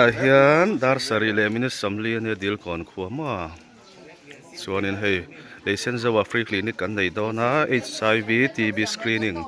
Ah hian dar sarih leh minute 40 ania Dilkawn khua maw chuanin hei lei sen zoa free clinic kan nei dawn a HIV TB screening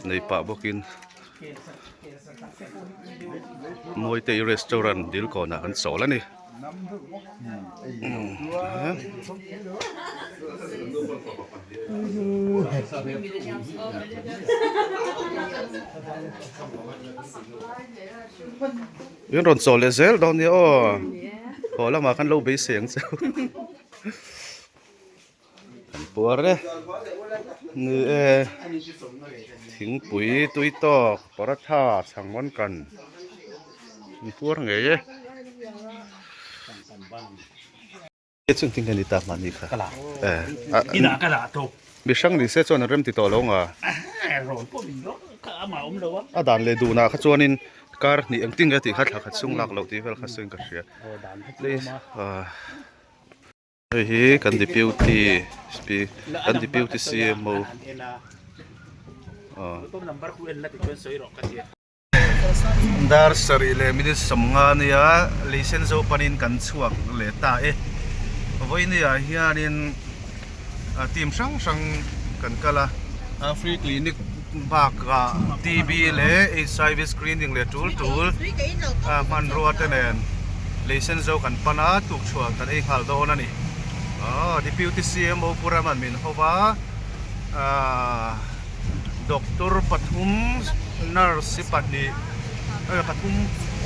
nei pah bawkin Mawitei restaurant Dilkawnah kan chawl a ni. In rawn chawl leh zel dawn nia aw haw lamah khan lo beisei ang cheu kan puar e ni e thingpui tui tawk paratha chhang rawn kan an puar ngei e. Chung thing hian i ta mahni kha mi hrang ni se chuan an rem ti tawh lo nga a dan leh duhnah kha chuanin kar hnih engtin nge tih kha thla khat chhung lak loh tih vel kha sawiin ka hria hei hi kan deputy kan deputy CMO Dar sarih leh minute 50 ania lei sen zo panin kan chhuak leh ta e. Vawinia hianin team hrang hrang kan kal a, free clinic bakah TB leh HIV screening leh tul tul hmanrua te nen lei sen zo kan pan a, tukchhuah kan ei nghal dawn a ni. Deputy CMO Pu Raman min ho va. Doctor pathum nurse hi pahnih pathum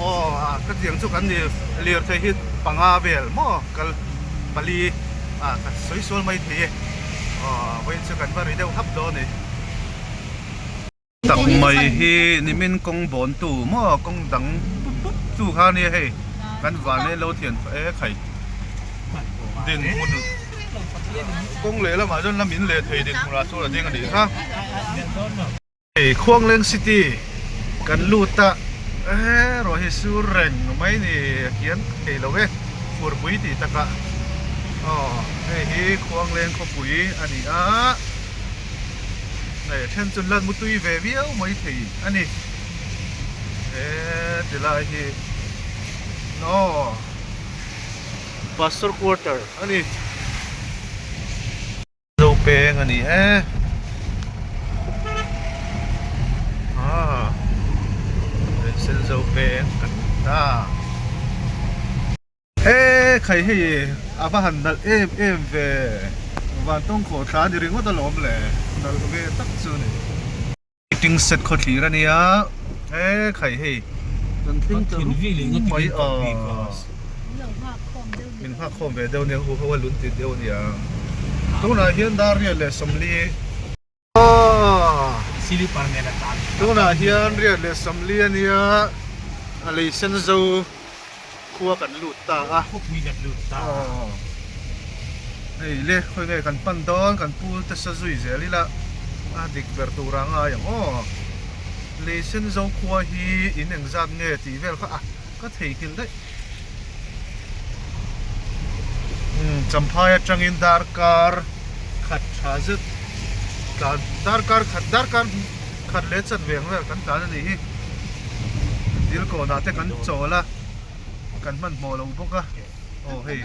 aw ah ka tiang chu kan ni lirthei hi panga vel maw kal pali ah ka sawi sual mai thei e aw vawiin chu kan va ri deuh hap dawn a ni. Tak mai hi nimin kawng bawn tu maw kawng dang pup pup tu kha nia hei kan van e lo thian e khai dinhmun. Kawng leh lamah chuan lam in leh thei dinhmunah chuan a ding a nih kha. Hei Khuangleng City kan lut a erawh hi sur reng mai ni a kian thei lo e furpui tih takah aw hei hi Khuangleng khawpui a ni a hei then chu lan mutui ve viau mai thei a ni he tilai hi aw. Pastor quarter a ni. Zo peng a ni e. Ah. Sen zo peng kan ta. He khai hei a va han nalh em em ve. Van tawng khawh thla a ni ringawt alawm le. Nalh ve tak chu a ni. Meeting set khaw thlir a nia he khai hei kan thleng ta rup mai a min nghak khawm ve deuh nia hu ho a lun ti deuh a nia tunah hian dar riat leh 40 tunah hian riat leh 40 a nia a lei sen zo khua kan lut ta a hei le khawi nge kan pan dawn kan pool te sa zui zel ila a dik ber tur a ngai ang aw lei sen zo khua hi in engzat nge tih vel kha a ka theihnghilh daih umm champhai atangin darkar khat tha zet tlan darkar khat darkar khat leh chat veng vel kan tlan a nih hi dil kawnah te kan chawl a kan hmanhmawh lo bawk a aw hei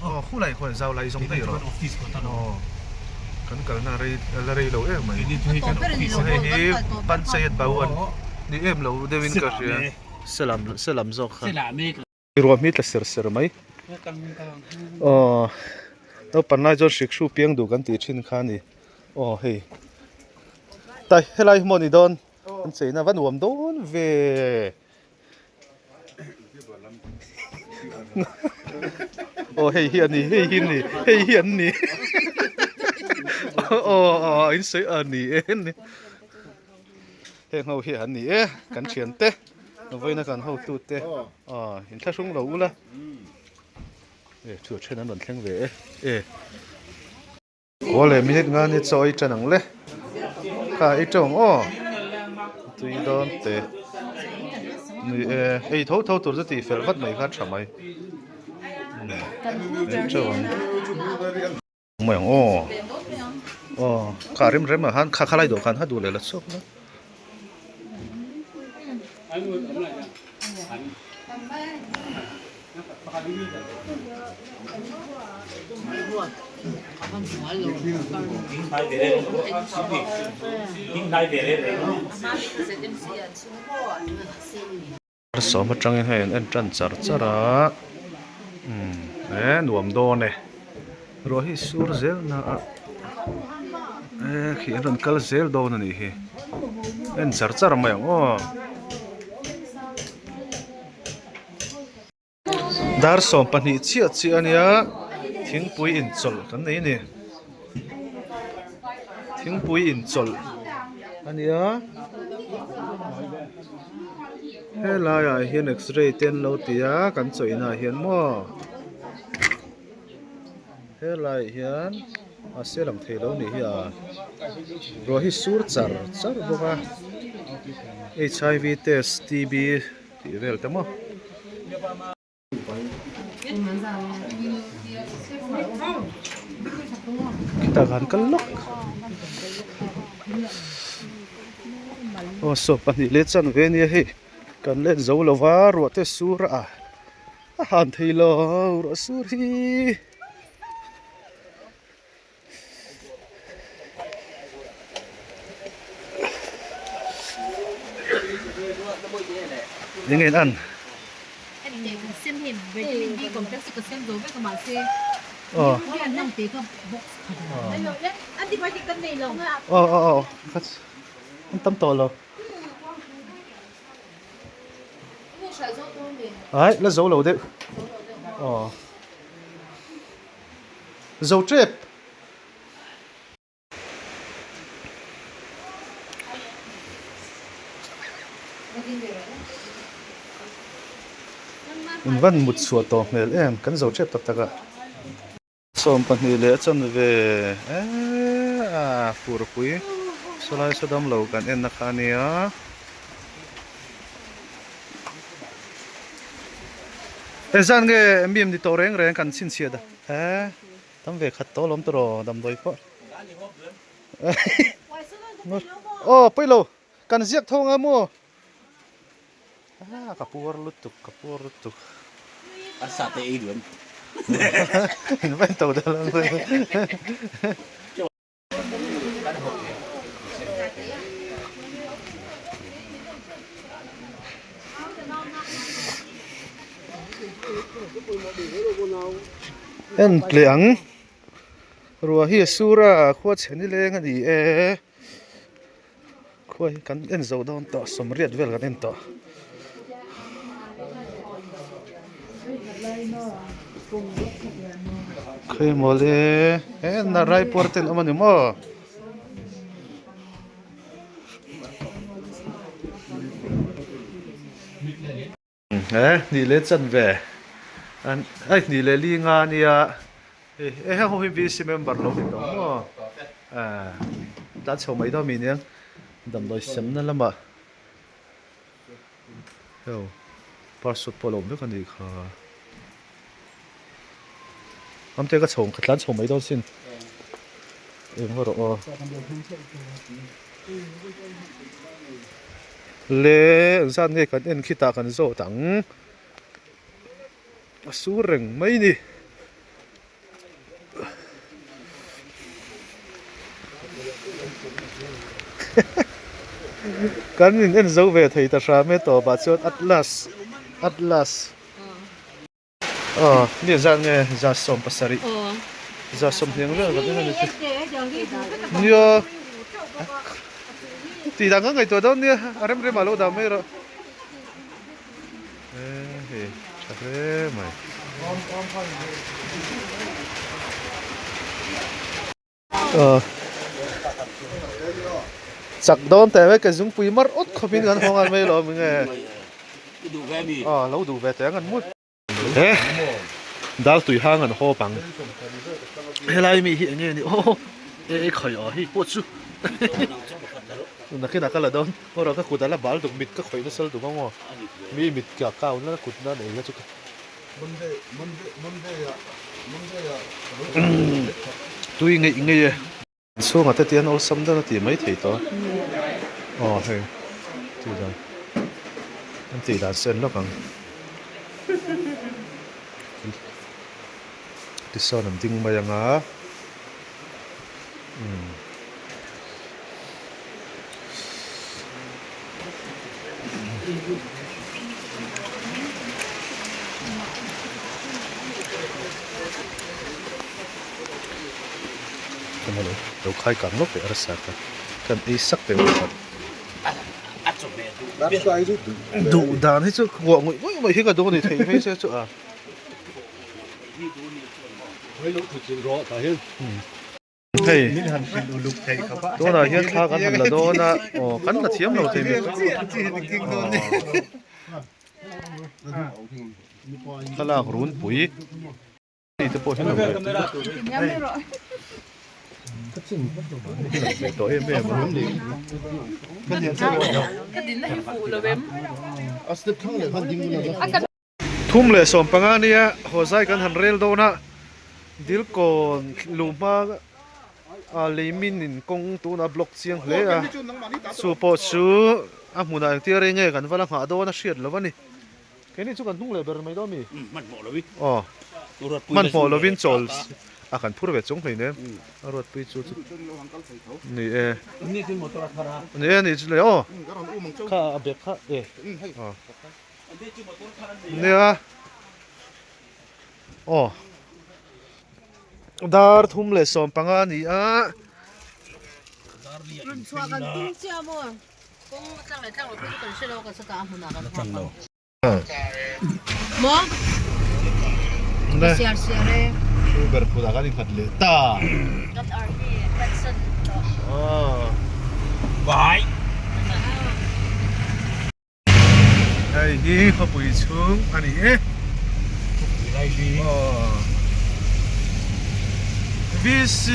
aw khulai khawi zau lai zawng daih rawh aw kan kalna rei la rei lo em mai hei hi panchayat bhavan ni em lo deuhin ka hria selam selam zawk kha ruah hmi tla ser ser mai aw naupang lai chuan hrik hru piang duh kan tih thin kha a ni aw hei tai helai hi maw ni dawn an cheina va nuam dawn ve aw hei hi a ni hei hi a ni hei hi an ni aw aw in sawi a ni e heng ho hi an ni e kan thiante. Vawiina kan hotute aw inthlahrung lo ula e thu a then an rawn thleng ve e e aw le minute nga ni chaw ei tan ang le kha ei teuh ang aw tui dawn te ni e ei tho tho tur chu tih fel vat mai kha a tha mai ei teuh ang. Mai ang aw aw kha rem rem ah khan kha khalai dawhkan kha duh leh la chhuak la. Sawm atangin hei an en tan char char a umm he nuam dawn e ruah hi sur zel na a e khi an rawn kal zel dawn a nih hi en char char mai ang aw. Dar 12 chiah chiah a nia thingpui inchawlh kan nei a ni thingpui inchawlh a nia helaiah hian x-ray te an lo ti a kan chawih naah hian maw helaiah hian mahse lang thei lo nih hi a ruah hi sur char char bawk a H I V test T B tih vel te maw. Khitah khan kal lawk aw saw pahnih leh chanve ania hei kan let zo lova ruah te sur a a han thei lo ruah sur hi. Eng nge an? Aw aw aw an tam tawh lo. Ai la zo lo deuh. Aw. Zo tep. In van mut chhuah tawh hmel em kan zo tep tak tak a. 12 leh a chanve eee a furpui sawlai saw damlo kan en na kha a nia. Engzan nge mim ni tawh reng reng kan chhinchhiat a he tam ve khat tawh alawm tawh damdawi pawh aw pawilo kan ziak tho anga maw ah ka puar lutuk ka puar lutuk a sa te ei duh em in va in to dal ang. En tle ang ruah hi a sur a khua chhe ni leng a ni e khua hi kan en zo dawn tawh sawmriat vel kan en tawh. Khawi mawle he na raipuar ten awm a ni maw. He hnih leh chanve an hei hnih leh li nga ania hei he ho hi V C member lo ni tawh maw ah tlan chho mai dawn mi nia damdawi semna lamah heu password pawh a lo awm vek a nih kha amte ka chho ka tlan chho mai dawn sin eng haw rawh aw le zat nge kan en khitah kan zawt ang a sur reng mai ni. Kan in en zo ve thei ta hram e tawpah chuan atlas atlas aw ni zat nge za 70 za 20 vel kan en a ni chu nia tih dan kan ngaihtuah dawn nia a rem rem ah lo dah mai rawh. Hei tha hle mai. Chak dawn teh mai ka zungpui mar awt khawpin kan haw ngal mai lo mi nge. Aw lo duh ve teh ang an mut. He dal tui hang an haw pang. Helai mi hi enge ni aw e e khawi aw hei pawh chu. Nakinah ka la dawn. Aw rawh ka kut a la bal duk mit ka khawih nasa lutuk ang aw mi mit ka kau na kut na nei la chu ka tui ngeih ngeih e. Chhungah te tian awlsam deuh a tih mai thei tawh aw hei tih dan. An tih dan sen lawk ang. Tisawn an ding mai ang a. Umm. Lo khai kang lawk leh arsa kha kan ei sak teh ang. Duh dan hi chu kuah ngawih ngawih mai hi ka duh a ni thei phei se chu a. Hei tunah hian thla kan han la dawn a aw kan la thiam lo thei mai thlalak runpui. Te pawh hi lo ngaih tawh em em a. Thum leh 15 nia haw zai kan han rel dawn a, Dilkawn luh hma a lei min in kawng tunah block chiang hle a, chu pawh chu a hmunah engtia rei nge kan va la nghah dawn a hriat lo a ni. Keini chu kan hnung leh ber mai dawn mi? Aw, hmanhmawh lovin chawl a kan phur ve chung hleinem a Ruatpui chu chu ni e. Ni e ni chu le aw kha a bag kha e aw nia aw dar 3:15 a ni a. Rawn chhuah kan tum chiah maw? Kawng a tlang leh tlang loh phei chu kan hre lo a kan sawtah a hmunah kan nghak ang. Maw? Ka siar siar e. Thu ber phutah kan inkhat leh ta. Kan ar hi kan san tawh. Bye. Hei hi khawpui chhung a ni e. Khawpui lai hi. Aw. VC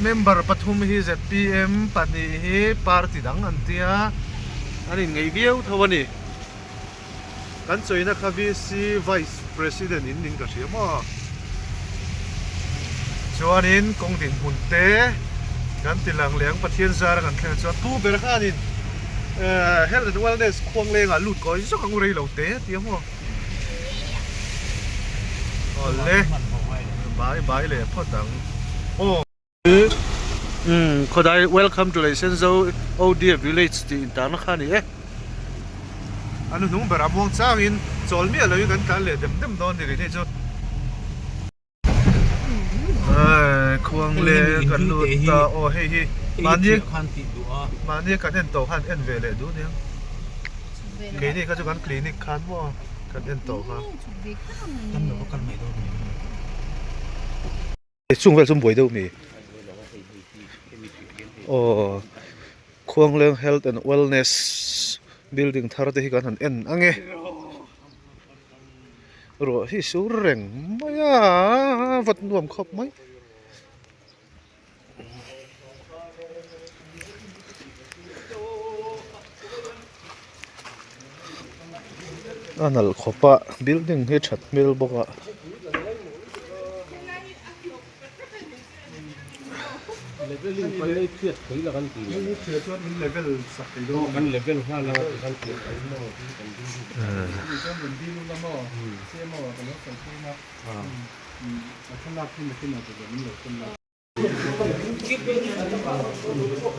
member pathum hi zpm pahnih hi party dang an tia an inngeih viau tho a ni. Kan chawina kha VC vice president in ning ka hria maw. Chuanin kawng dinhmun te kan ti lang leh ang Pathian zara kan thleng chuan pu ber khanin health and wellness khuang lengah lut kawi zawk ang u rei lo te a ti a maw. Awle bai bai leh phawt ang aw. Umm khawdai welcome to Leisenzo ODF village tih intarna kha a ni e. A hnuhnung berah muang changin chawl miah loin kan tlan leh dem dem dawn ni rih ni chu. Khuang leh kan lut ta aw hei hi mahni mahni kan en tawh khan en ve leh duh nia. Keini kha chu kan clinic khan maw kan en tawh kha. Chung vel chu buai deuh mi? Aw Khuangleng Health and Wellness building thar te hi kan han en ang e. Ruah hi sur reng mai a vat nuam khawp mai. A nalh khawp a building hi that hmel bawk a.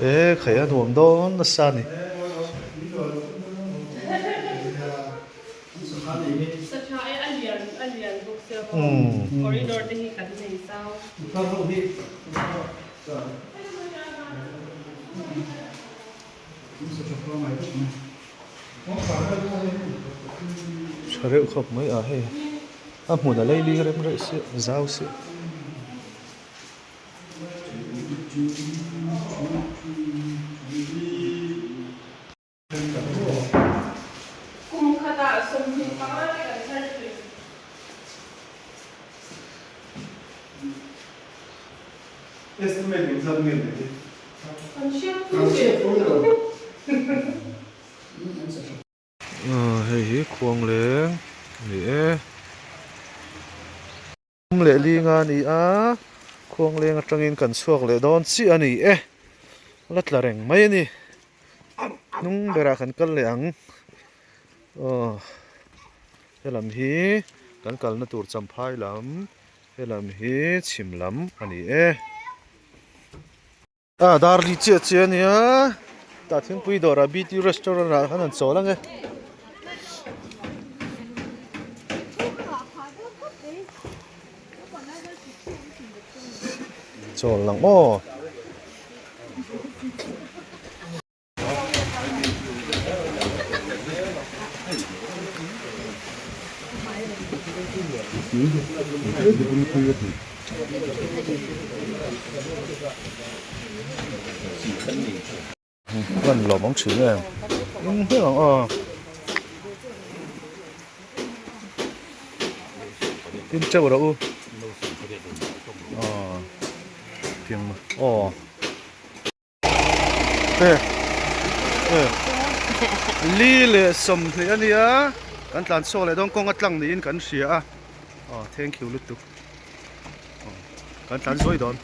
E khai a nuam dawn nasa a ni. Tha reuh khawp mai a hei a hmun a leili rem reuh sia zau sia. Kum khatah 25 te kan thar thin. Estimate engzat nge ni hi? Kan hriat pui ve. Hei hi khuangleng a ni e. Kum leh linga a ni a, khuangleng atangin kan chhuak leh dawn chiah a ni e. La tla reng mai a ni. Hnung berah kan kal leh ang. Aw helam hi kan kalna tur champhai lam helam hi chhim lam a ni e. A dar li chiah chiah a nia tah thingpui dawrah bt restaurant ah khan an chawl ang e. Chawl lang aw. Kan lawm ang thin em in hmel ang aw tin teuh rawh u aw tiang aw. Li leh 20 a nia kan tlan chhuak leh dawn kawng a tlang niin kan hria a aw thank you lutuk aw kan tlan zuai dawn.